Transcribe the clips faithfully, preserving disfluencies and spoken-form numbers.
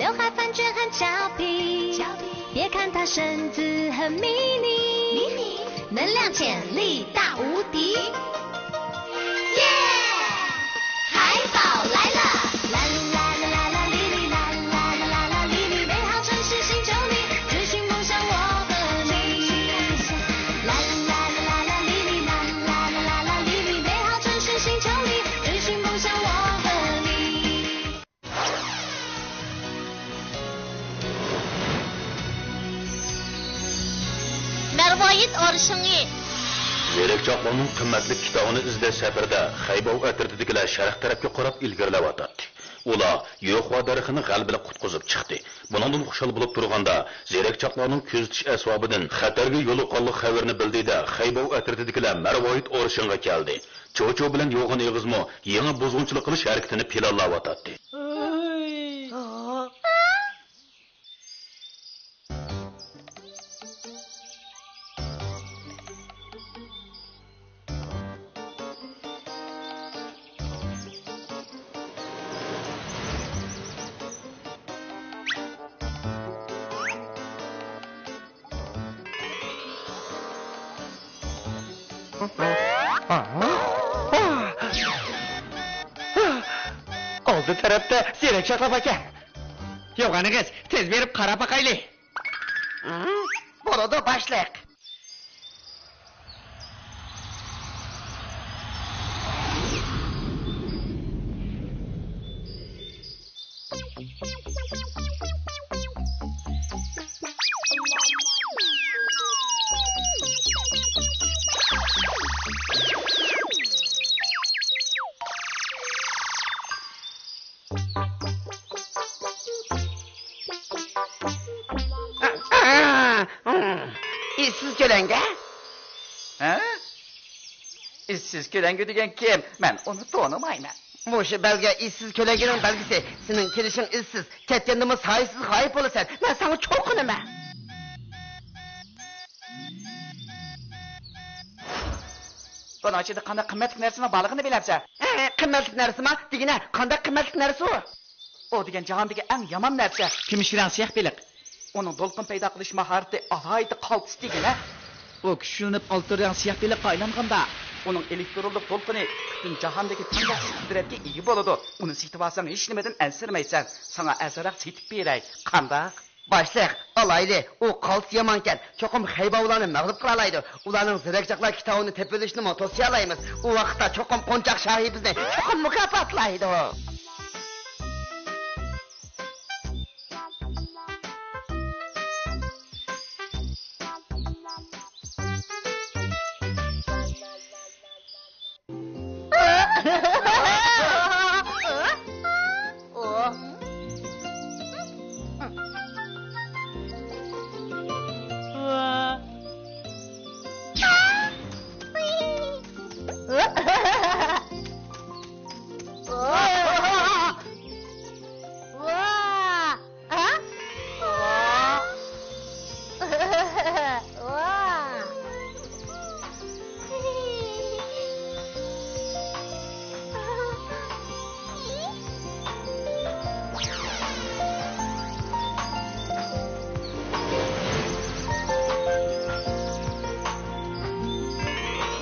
刘海反转很俏皮，别看他身子很迷你，能量潜力大无敌。耶！海宝来了！啦啦啦啦啦啦哩哩啦啦啦啦啦啦哩哩，美好城市寻求你，追寻梦想我和你。啦啦啦啦啦啦哩哩啦啦啦啦啦哩哩，美好城市寻求你，追寻梦想我和你。 مەرۋايىت ئارشىڭى. زېرەك چاقلارنىڭ قىممەتلىك كىتابىنى ئىزدەش سەپىرىدە خەيباۋ ئەترىتىدىكىلەر شەرق تەرەپكە قاراپ ئىلگىرىلەۋاتاتتى. ئۇلار يۆخۇا دەرىخىنى غەلىبىلىك قۇتقۇزۇپ چىقتى. بۇنىڭدىن خۇشال بولۇپ تۇرغاندا، زېرەك چاقلارنىڭ كۆزىتىش ئەسۋابىدىن خەتەرگە يولۇققانلىق خەۋىرىنى بىلدى-دە، خەيباۋ ئەترىتىدىكىلەر مەرۋايىت ئارشىڭغا كەلدى. چوچۇ بىلەن يوغان ئېغىزمۇ يېڭى بۇزغۇنچىلىق قىلىش ھەرىكىتىنى پىلانلاۋاتاتتى. ئالدى تەرەپتە زېرەك چاقلا باركەن. يوغان ئېغىز، تېز بېرىپ قاراپ باقايلى. بولىدۇ، باشلىق. ئىزسىز كۆلەڭگە؟ ھە؟ ئىزسىز كۆلەڭگە دېگەن كىم؟ مەن ئۇنى تونۇمايمەن. مۇشۇ بەلگە ئىزسىز كۆلەڭگىنىڭ بەلگىسى. سېنىڭ كېلىشىڭ ئىزسىز، كەتكەندىمۇ سايىسىز غايىب بولىسەن. مەن ساڭا چوقۇنىمەن. بۇنىڭ ئىچىدە قانداق قىممەتلىك نەرسىنىڭ بارلىقىنى بىلەمسەن؟ ھە، قىممەتلىك نەرسىما؟ دېگىنە، قانداق قىممەتلىك نەرسە ئۇ؟ ئۇ دېگەن جاھاندىكى ئەڭ يامان نەرسە. كۈمۈش رەڭ سىياھ بېلىق. ئۇنىڭ دولقۇن پەيدا قىلىش ماھارىتى ئالاھىدە قالتىس دېگىنە. ئۇ كۈچلىنىپ ئالتۇن رەڭ سىياھ بېلىققا ئايلانغاندا. ئۇنىڭ ئېلېكترونلۇق دولقۇنى پۈتۈن جاھاندىكى تەڭداشلىق قۇدرەتكە ئىگە بولىدۇ. ئۇنى سېتىۋالساڭ ھېچنېمىدىن ئەنسىرىمەيسەن. ساڭا ئەرزانراق سېتىپ بېرەي. قانداق؟ باشلىق، ئالايلى، ئۇ قالتىس يامانكەن. چوقۇم خەيباۋلارنى مەغلۇپ قىلالايدۇ. ئۇلارنىڭ زېرەك چاقلار كىتابىنى تېپىۋېلىشىنىمۇ توسىيالايمىز. ئۇ ۋاقىتتا چوقۇم قونچاق شاھى بىزنى چوقۇم مۇكاپاتلايدۇ.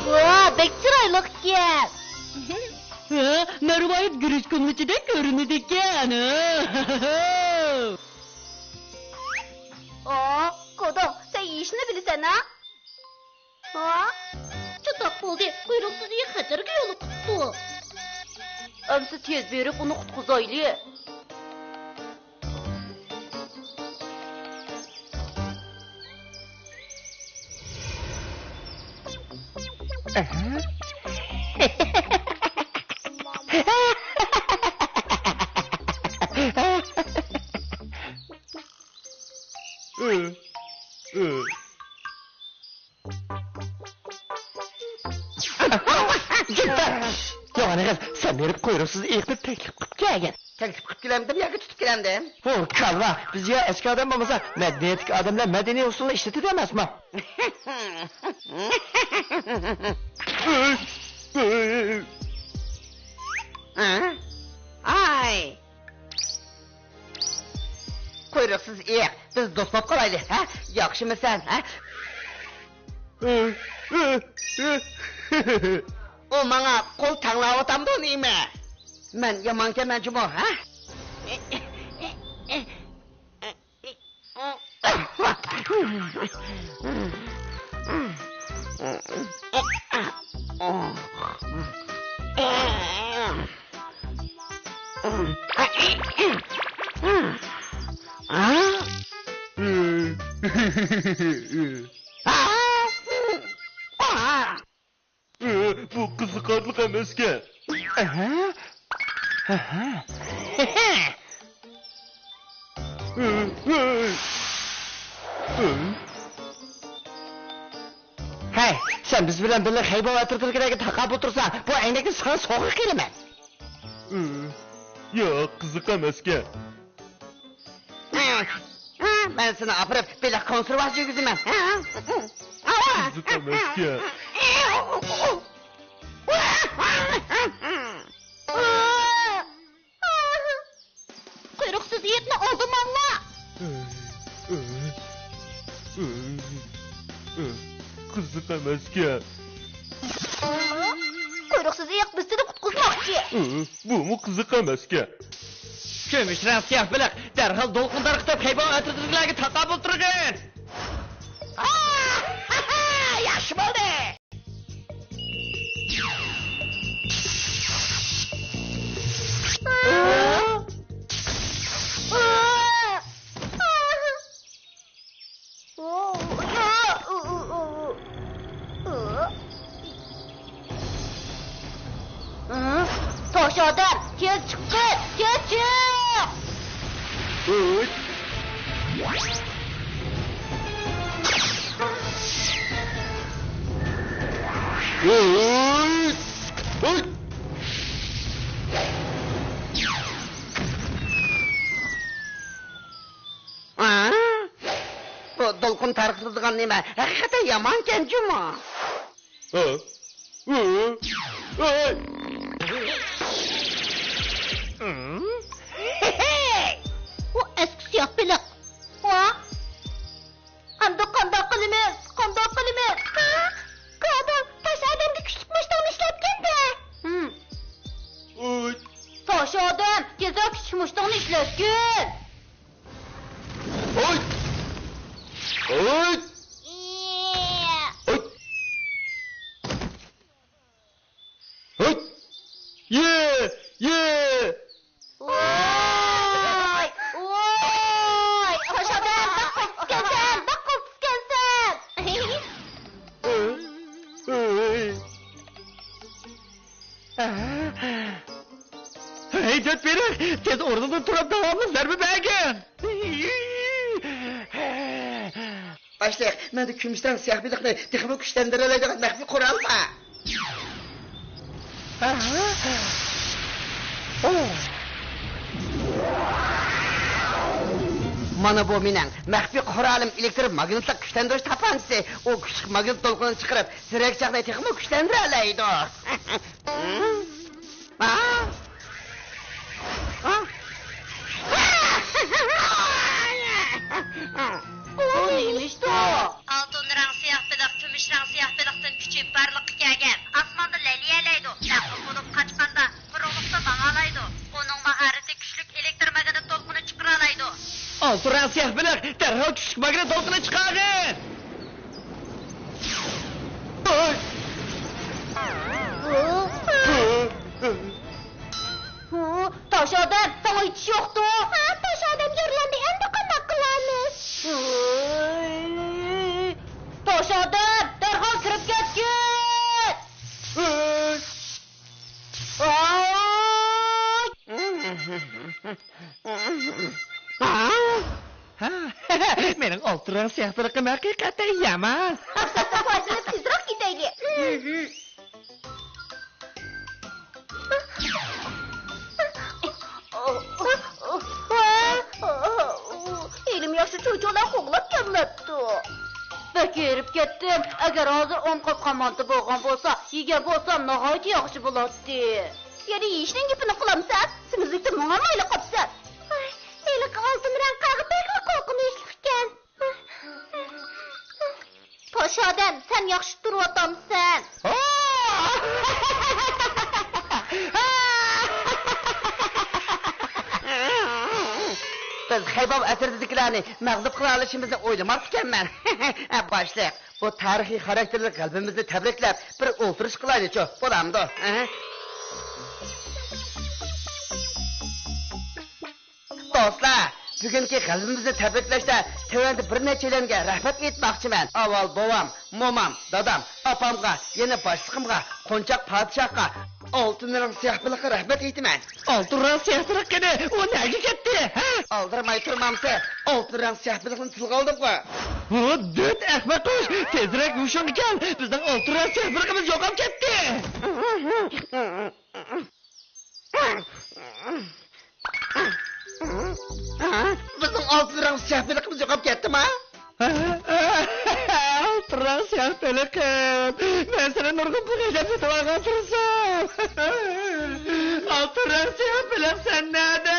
ۋا، بەك چىرايلىق ئىكەن. ھە، مەرۋايىت گۈرۈچ كۆملىچىدەك كۆرۈنىدىكەن. ئا، كودو، سەن يېيىشنى بىلىسەن ھە؟ ھا؟ چاتاق بولدى، قۇيرۇقسىز ئېيىق خەتەرگە يولۇقۇپتۇ. ئەمسە تېز بېرىپ ئۇنى قۇتقۇزايلى. يوغان ئېغىز، سەن بېرىپ قۇيرۇقسىز ئېيىقنى تەكلىپ قىلىپ كەلگىن. تەكلىپ قىلىپ كېلەمدىم ياكى تۇتۇپ كېلەمدىم؟ ھو، كاللا، بىزگە ئەسكى ئادەم بولمىسا، مەدەنىيەتلىك ئادەملەر مەدەنىي ئۇسۇلنى ئىشلىتىدۇ ئەمەسمۇ؟ ھاي! قۇيرۇقسىز ئېيىق، بىز دوست بولۇپ قالايلى، ھە؟ ياخشىمۇ سەن، ھە؟ ئۇ ماڭا قول تەڭلەۋاتامدۇ نېمە؟ مەن يامانكەنمەن جۇمۇ، ھە؟ بۇ قىزىقارلىق ئەمەسكەن. ئەھە. ئەھە. ھەي، سەن بىز بىلەن بىللە خەيبەر ئەترىتىدىكىلەرگە تاقابىل تۇرساڭ، بۇ ئەينەكنى ساڭا سوغا قىلىمەن. ياق، قىزىق ئەمەسكەن. مەن سېنى ئاپىرىپ بېلىق كونسېرۋاتسىيە يۈرگۈزىمەن. قىزىق ئەمەسكەن. قۇيرۇقسىز ئېيىقنى ئالدىماڭلار. قىزىق ئەمەسكەن. قۇيرۇقسىز ئېيىق بىزنى قۇتقۇزماقچى. بۇمۇ قىزىق ئەمەسكەن. كۈمۈش رەڭ سىياھ بېلىق، دەرھال دولقۇن تارقىتىپ خەيبەر ئەترىتىدىكىلەرگە تاقابىل تۇرغىن. ياخشى بولدى. توشۇ ئادەم، تېز چىققىن، تېز چىق! بۇ دولقۇن تارقىتىدىغان نېمە ھەقىقەتەن يامانكەن جۇمۇ. ئۇ ئەسكى سىياھ بېلىق. ۋا! ئەمدى قانداق قىلىمىز؟ قانداق قىلىمىز؟ ھا؟ كادو، تاش ئادەمگە كۈچلۈك مۇشتۇڭنى ئىشلەتكىن-دە. ھىم. تاش ئادەم، تېزرەك كۈچلۈك مۇشتۇڭنى ئىشلەتكىن. ھوي! ھوي! ھوي! ھوي! يې! يې! ۋاي! ۋاي! قوشاقلار، بەك قورقۇپ كەلسەم، بەك قورقۇپ كەلسەم! ھوي! ھەي، جەتبېرىق، تېز ئورنۇڭدىن تۇرۇپ داۋاملىق زەربە بەرگىن! باشلىق، مەندە كۈمۈش رەڭ سىياھ بېلىقنى تېخىمۇ كۈچلەندۈرەلەيدىغان مەخپىي قورال بار. مانا بۇ مېنىڭ مەخپىي قورالىم، ئېلېكتر ماگنىتلىق كۈچلەندۈرۈش تاپانچىسى. ئۇ كۈچلۈك ماگنىت دولقۇنىنى چىقىرىپ، تىرەكچاقنى تېخىمۇ كۈچلەندۈرەلەيدۇ. ئۇ نېمىشتۇ؟ ئالتۇن رەڭ سىياھ بېلىق كۈمۈش رەڭ سىياھ بېلىقتىن كۈچى بارلىققا كەلگەن. ئاسماندا لەيلىيەلەيدۇ. مەغلۇپ بولۇپ قاچقاندا قۇرۇقلۇقتا ماڭالايدۇ. ئۇنىڭ ماھارىتى كۈچلۈك ئېلېكتر ماگنىت دولقۇنى چىقىرالايدۇ. ئالتۇن رەڭ سىياھ بېلىق، دەرھال كۈچلۈك ماگنىت دولقۇنى چىقارغىن! ھۇ، تاش ئادەم، ساڭا ئېيتىش يوقتۇ؟ ھە، تاش ئادەم يارىلاندى، ئەمدى قانداق قىلىمىز؟ توش ئادەم، دەرھال كىرىپ كەتكىن! ۋاي! ھە، مېنىڭ ئالتۇن رەڭ سىياھ بېلىقىم ھەقىقەتەن يامان. پۇرسەتتىن پايدىلىنىپ تېزرەك كېتەيلى. ھېلىمۇ ياخشى چوچۇلار قوغلاپ كەلمەپتۇ. بەك ھېرىپ كەتتىم. ئەگەر ھازىر ئون قاپقان مانتا بولغان بولسا، يېگەن بولسام ناھايىتى ياخشى بولاتتى. يەنە يېيىشنىڭ گېپىنى قىلامسەن؟ سېمىزلىكتىن ماڭالمايلا قاپسەن. ۋاي، ھېلىقى ئالتۇن رەڭ قاغا بەكلا ئادەم، سەن ياخشى تۇرۇۋاتامسەن؟ بىز خەيباب ئەترىتىدىكىلەرنى مەغلۇپ قىلالىشىمىزنى ئويلىماپتىكەنمەن. باشلىق، بۇ تارىخىي خاراكتېرلىك غەلىبىمىزنى تەبرىكلەپ، بىر ئولتۇرۇش قىلايلىچۇ، بولامدۇ؟ دوستلار، بۈگۈنكى غەلىبىمىزنى تەبرىكلەشتە تۆۋەندە بىر نەچچەيلەنگە رەھمەت ئېيتماقچىمەن. ئاۋۋال بوۋام، مومام، دادام، ئاپامغا، يەنە باشلىقىمغا، قونچاق پادىشاھقا، ئالتۇن رەڭ سىياھ بېلىققا رەھمەت ئېيتىمەن. ئالتۇن رەڭ سىياھ بېلىق قېنى؟ ئۇ نەگە كەتتى، ھە؟ ئالدىرىماي تۇرمامسەن، ئالتۇن رەڭ سىياھ بېلىقنى تىلغا ئالدىمغۇ. ھو، دۆت ئەخمەق قۇش، تېزرەك ھوشۇڭغا كەل، بىزنىڭ ئالتۇن رەڭ سىياھ بېلىقىمىز يوقاپ كەتتى. بىزنىڭ ئالتۇن رەڭ سىياھ بېلىقىمىز يوقاپ كەتتىما؟ ئالتۇن رەڭ سىياھ بېلىقىم، مەن سېنى نۇرغۇن پۇلغا ئېلىپ سېتىۋالغان تۇرسام. ئالتۇن رەڭ سىياھ بېلىق، سەن نەدە؟